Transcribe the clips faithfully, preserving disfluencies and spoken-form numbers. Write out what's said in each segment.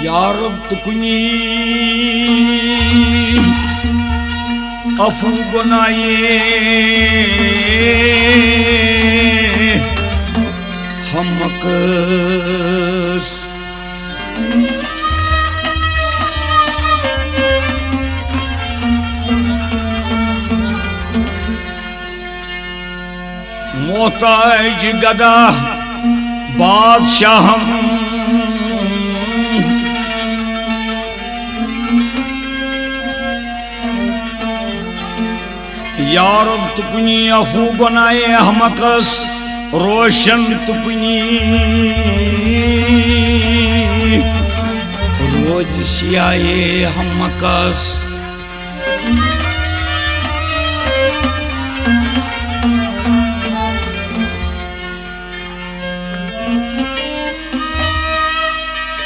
یا رب تُکنی عفو گناہے ہمکس۔ محتاج گدا بادشاہم۔ یا رب تُکنی عفو گناہے ہمکس، روشن تُکنی روز سیاہے ہمکس۔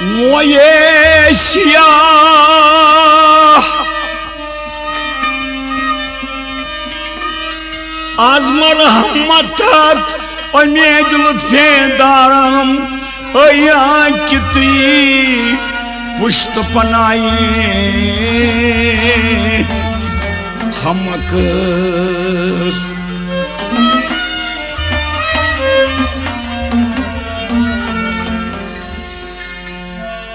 مویے سیاہ از مرحمتت امید لطفیں دارم، ایا کہ تُی پشت پناہے ہمکس۔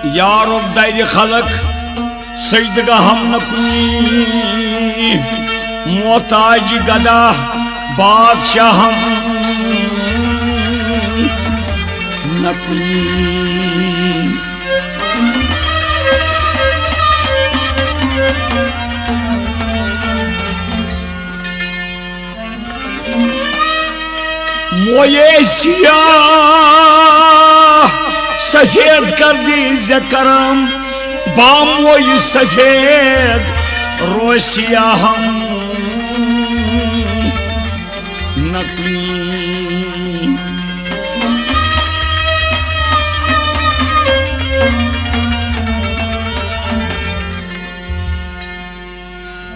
یا رب در خلق سجدگاہم نُکنی، محتاج گدا بادشاہم نُکنی۔ مویے سیاہ سفید کر دی ز کرم، باموی سفید روسیاہم نُکنی۔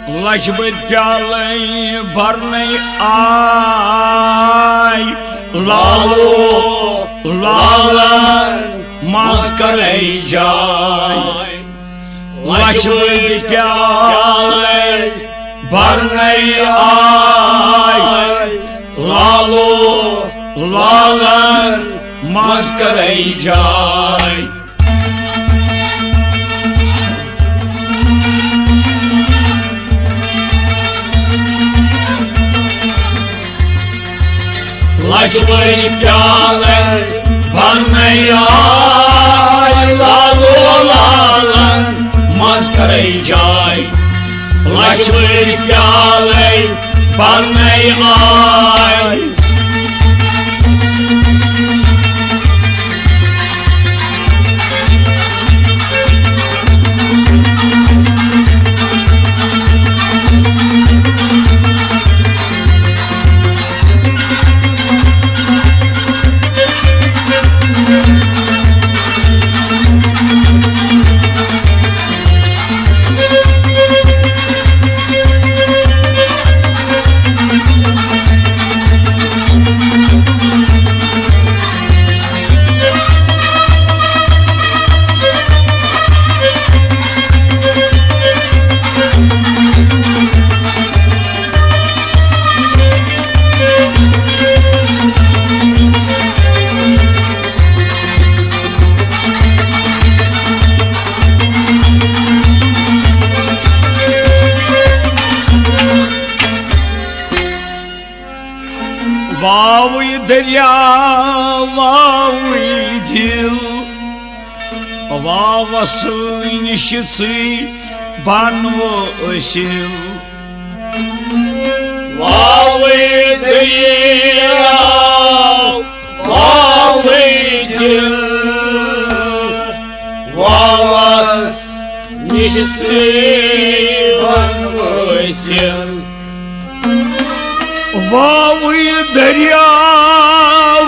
لچھ بٔدۍ پیالے برنے آے، لالو لالن منٛز کرے جاے۔ لچھ بٔدۍ پیالے برنے آے، لالو لالن منٛز کرے جاے۔ لچھ بٔدۍ پیالے برنے آے، لالو لالن منٛز کرے جاے۔ لچھ بٔدۍ پیالے برنے آے۔ واوٕے دریا، واوٕے دِل، واوس نِش ژٕے بنو أسِل۔ واوٕے دریا، واوٕے دِل، واوس نِش ژٕے بنو أسِل۔ واوٕے دریا،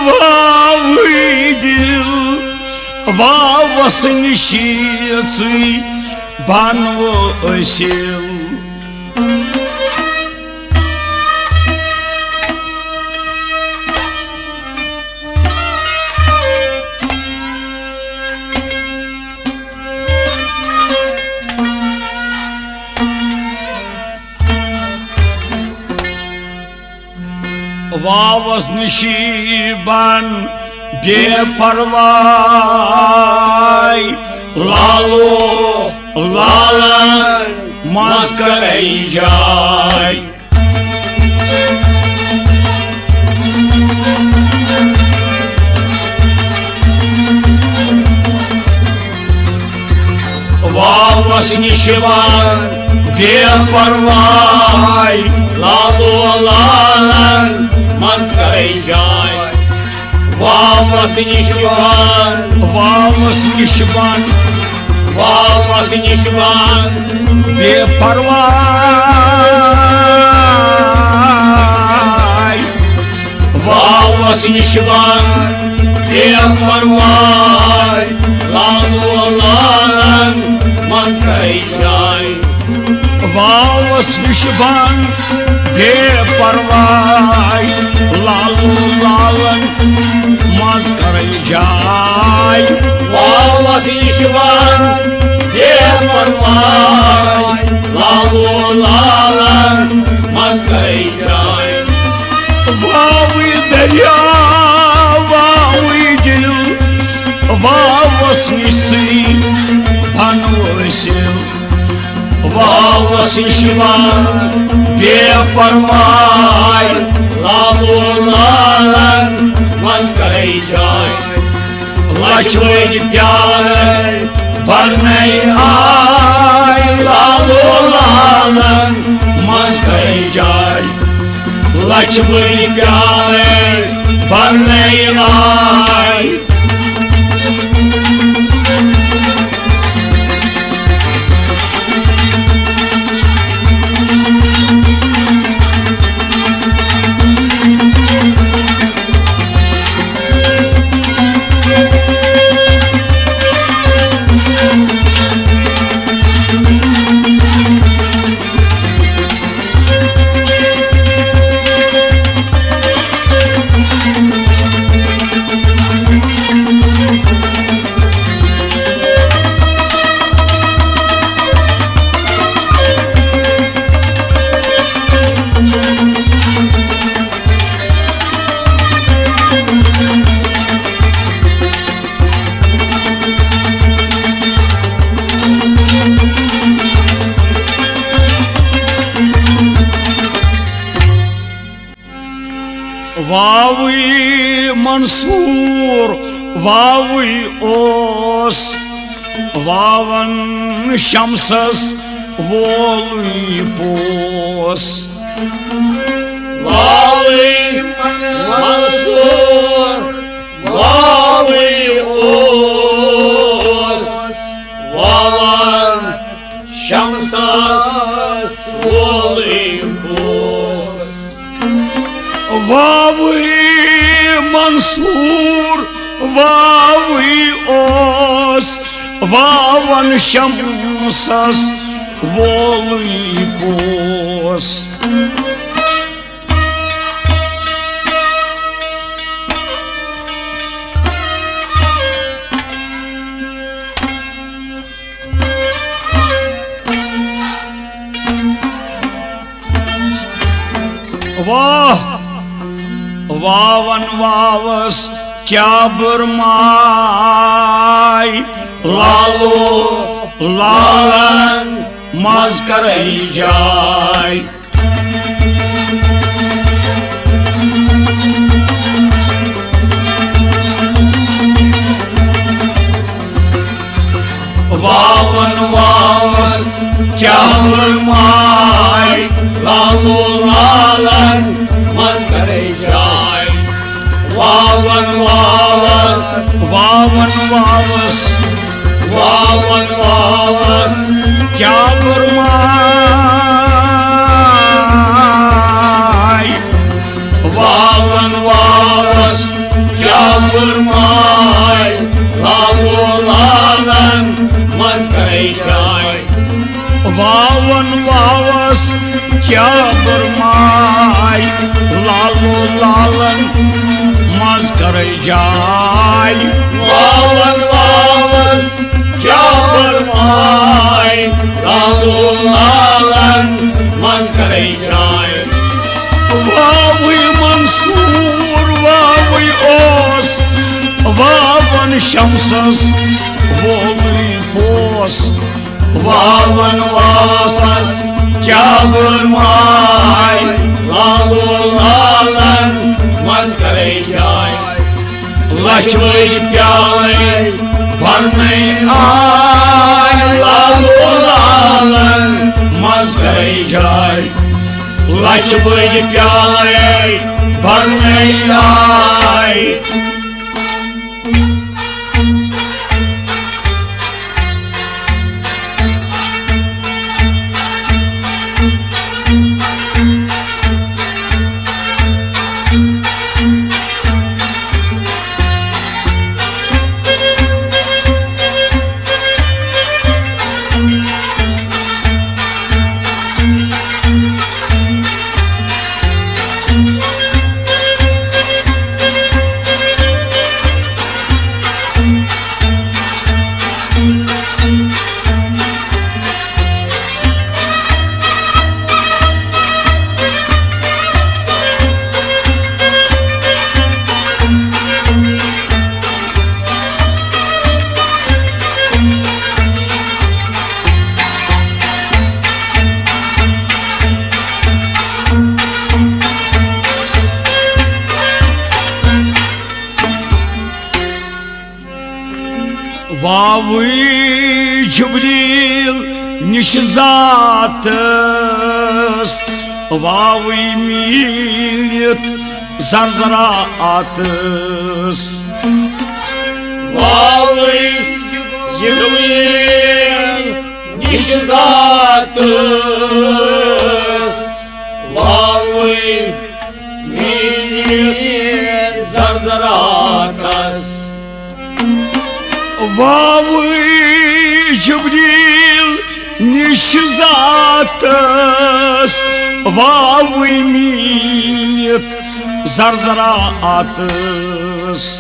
واوٕے دِل، واوس نِش ژٕے بنو أسِل۔ واوس نشیبن بے پرواے، لالو لالن منٛز کرے جاے۔ واوس نِش وَن بے پرواے، لالو لالن منٛز کرے جاے۔ واوس نِش وَن، واوس نِش وَن، واوس نِش وَن بے پرواے۔ واوس نِش وَن بے پرواے، لالو لالن منٛز کرے جاے۔ واوس نِش وَن بے پرواے، لالو لالن منٛز کرے جاے۔ واوس نِش وَن بے پرواے، لالو لالن منٛز کرے جاے۔ واوٕے دریا، واوٕے دِل، واوس نِش سٕے بنوٲسِل۔ واوس نِش وَن بے پرواے، لالو لالن منٛز کرے جاے۔ لچھ بٔدۍ پیالے برنے آے، لالو لالن منٛز کرے جاے۔ لچھ بٔدۍ پیالے برنے آے۔ واوٕے منصور واوٕے اوس، واون شمسس وولٕے پوس۔ واوٕے منصور واوٕے اوس، واون شمسس وولٕے پوس۔ واوٕے منصور واوٕے اوس، واون شمسس وولٕے پوس۔ واہ! واون واوس کیا برماے، لالو لالن منٛز کرے جاے۔ واون واوس کیا برماے، لالو لالن منٛز کرے جاے۔ واون واوس، واون واوس، واون واوس کیا برماے۔ واون واوس کیا برماے، لالو لالن منٛز کرے جاے۔ واون واوس کیا برماے، لالو لالن منٛز کرے جاے۔ واون واوس کیا برماے، لالو لالن منٛز کرے جاے۔ واوٕے منٛز سوٗر واوٕے اوس، واوَن شمسَس وولُے پوس۔ واوَن واوَس کیٛاہ ووٚن ماے، لالو لالَن منٛز کَرے جاے۔ لَچھ ؤرۍ پیالے بھرنَے آے، لالو لالَن منٛز کَرے جاے۔ لَچھ ؤرۍ پیالے بھرنَے آے۔ واوٕے جبریل نِش ذاتس، واوٕے میٖلِتھ زرزراتس۔ واوٕے جبریل نِش ذاتس، واوٕے میٖلِتھ زرزراتس۔ واوٕے جبریل نِش ذاتس، واوٕے میٖلِتھ زرزراتس۔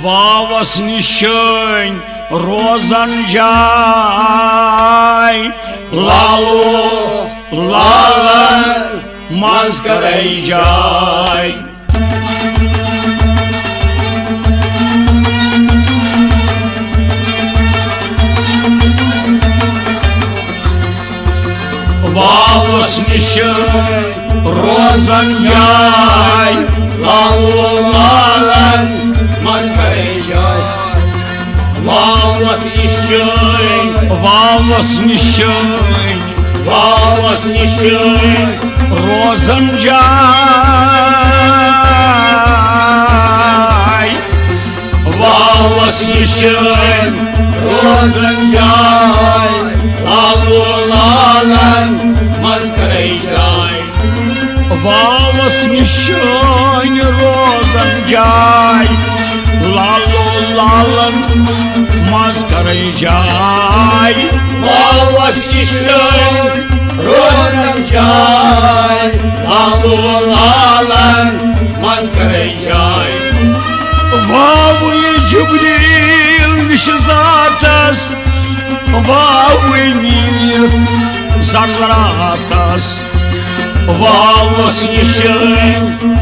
واوس نِشٲنۍ روزن جاے، لالو لالن منٛز کرے جاے۔ واوس نِش روزن جاے، لالو لالن منٛز کرے جاے۔ واوس نِش، واوس نِش، واوس نِش روزن جاے، واوس نِش روزن جاے، لالو لالن منٛز کرے جاے۔ واوس نِش روزن جاے، لالو لالن منٛز کرے جاے۔ واوس نِش روزن جاے، لالو لالن منٛز کرے جاے۔ واوٕے جبریل نِش ذاتس، واوٕے میٖلِتھ زرزراتس۔ واوس نِش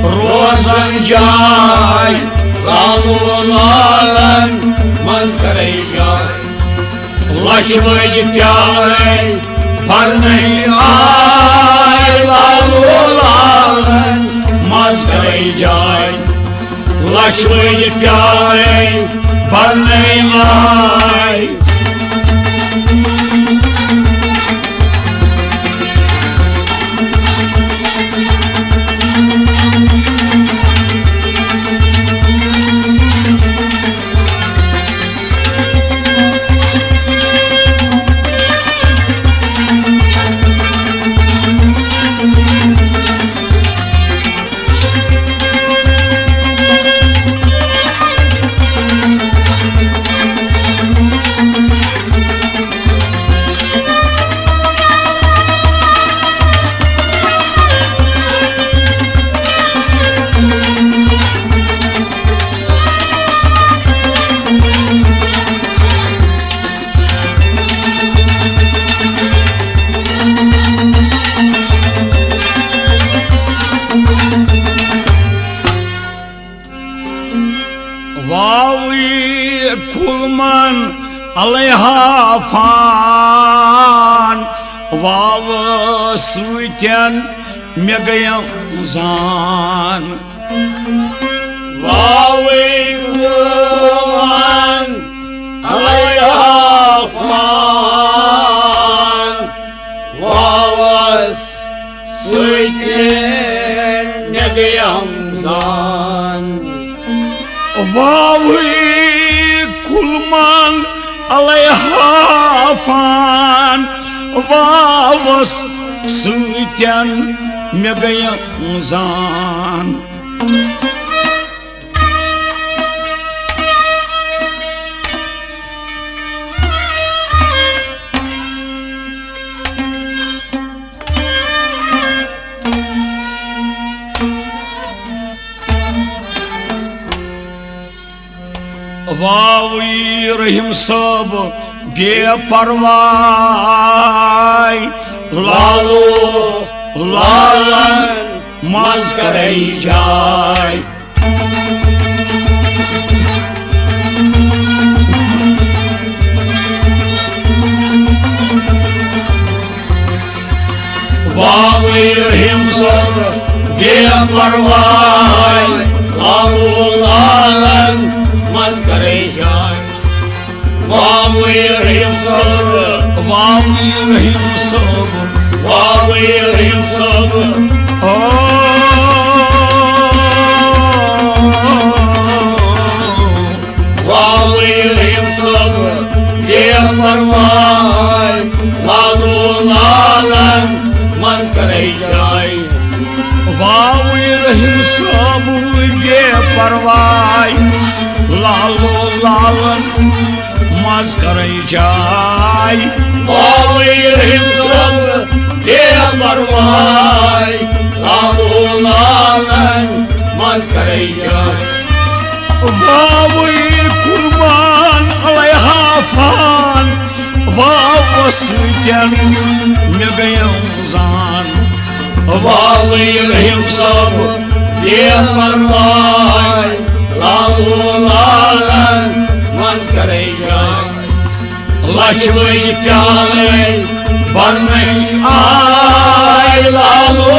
روزن جاے، لالو لالن منٛز کرے جاے۔ لچھ ؤرۍ پیالے بھرنے آے، لالو لالن منٛز کرے جاے۔ لچھ ؤرۍ پیالے بھرنے آے۔ کُلمَن علیہا فان، واوٕ سۭتٮ۪ن مےٚ گٔیم زان۔ واوٕے کُلمَن علیہا فان، واوَس سۭتۍ مےٚ گٔیم زان۔ واوٕے کُلمَن علیہا فان، واوَس سۭتۍ مےٚ گٔیم زان۔ واوٕے رحیم صٲب بے پرواے، لالو لالن منٛز کرے جاے۔ واوٕے رحیم صٲب بے پرواے، لالو لالن منٛز کرے جاے۔ واوٕے رحیم صٲب، واوٕے رحیم صٲب، واوٕے رحیم صٲب۔ آ۔ واوٕے رحیم صٲب بے پرواے، لالو لالن منٛز کرے جاے۔ واوٕے رحیم صٲب بے پرواے، لالو لالن منٛز کرے جاے۔ واوٕے رحیم صٲب بے پرواے، لالو لالن منٛز کرے جاے۔ واوٕے قربان علیہا فان، واوَس سۭتۍ مےٚ گٔیم زان۔ واوٕے رحیم صٲب بے پرواے، لالو لالن منٛز کرے جاے۔ لچھ ؤری پیالے برنٕے آے، لالو